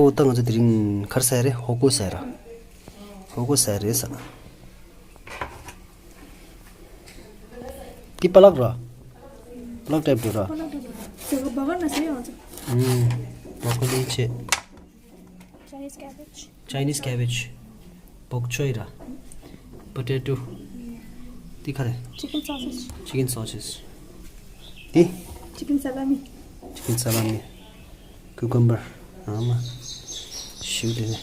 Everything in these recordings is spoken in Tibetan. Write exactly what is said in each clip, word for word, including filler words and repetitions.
ཨོ་ད་ང་ཚོ་དེ་རིང་ག་རེ་ཟ་ཡ་རེད། ཧོ་ཀོ་ཟ་ཡ་ར། ཧོ་ཀོ་ཟ་ཡ་རེད་ཟ། འདི་པ་ལག་ར། པ་ལག་ཊའིབ་འགྲོ་ར། ཟེར་གོ་བ་ག་ན་ཟེར་ཡང་ཚོ། ཨུམ། བོ་ཀོ་ལི་བྱས། Chinese cabbage. Chinese cabbage. Bok choy ra. Potato. Ti kha re? Chicken sausage. Chicken sausage. Ti? Chicken salami. Chicken salami. Cucumber. Ama. Shoot it.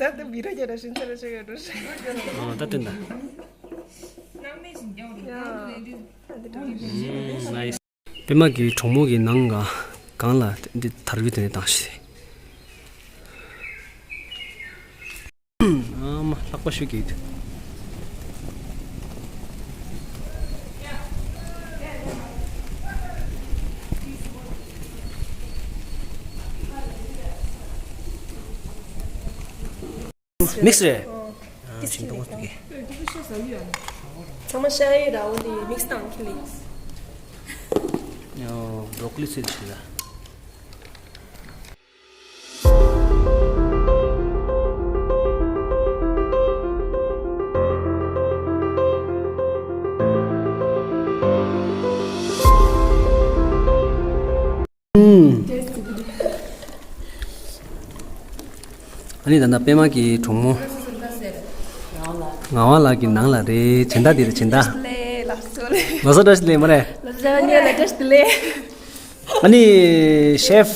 ད་ལྟ་བི་ར་རྒྱ་ར་ཤིན་ཚ་ར་ཆེ་ག་འགྲོ་ཤ། ཨ་ད་དེ་འདྲ། ཡ། ཨམ་ནའིས། པད་མ་གི་གྲོགས་མོ་གི་ནང་ག་གང་ལ་འདི་དར་བི་དེ་ནས་བཏང་ཤི། ཨ་མ་ལྷག་པ་ཤུ་གི། མིག་སི་རེད། ཨོ། ཨ་ཤིང་ཏོག་ཙམ་གི། ཚང་མ་ཤ་ཡི་ར་འོ་འདི་མིག་སི་དང་ཁི་ལིག་སི། ཡོ་བྲོ་ཀོ་ལི་ཚོད་ཆེ་ལ། ཨུམ། ཨ་ནི་ད་ལྟ་པད་མ་གི་གྲོགས་མོ། ངག་དབང་ལགས་ཀྱི་ནང་ལ་རེད། ཇན་ད་འདི་རེད་ཇན་ད། ལགས་སོ་ལགས་སོ་ལགས་སོ་བཀྲ་ཤིས་བདེ་ལེགས་མ་རེད། ལགས་སོ་ལགས་སོ་བཀྲ་ཤིས་བདེ་ལེགས། ཨ་ནི་ཤེཕ།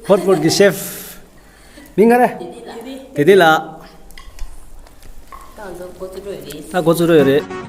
ཧོཊ་པོཊ་གི་ཤེཕ། མིང་ག་རེ། དེ་དེ་ལ། ད་ང་ཚོ་འགོ་བཙུགས་འགྲོ་ཡོད་རེད། ད་འགོ་བཙུགས་འགྲོ་ཡོད་རེད།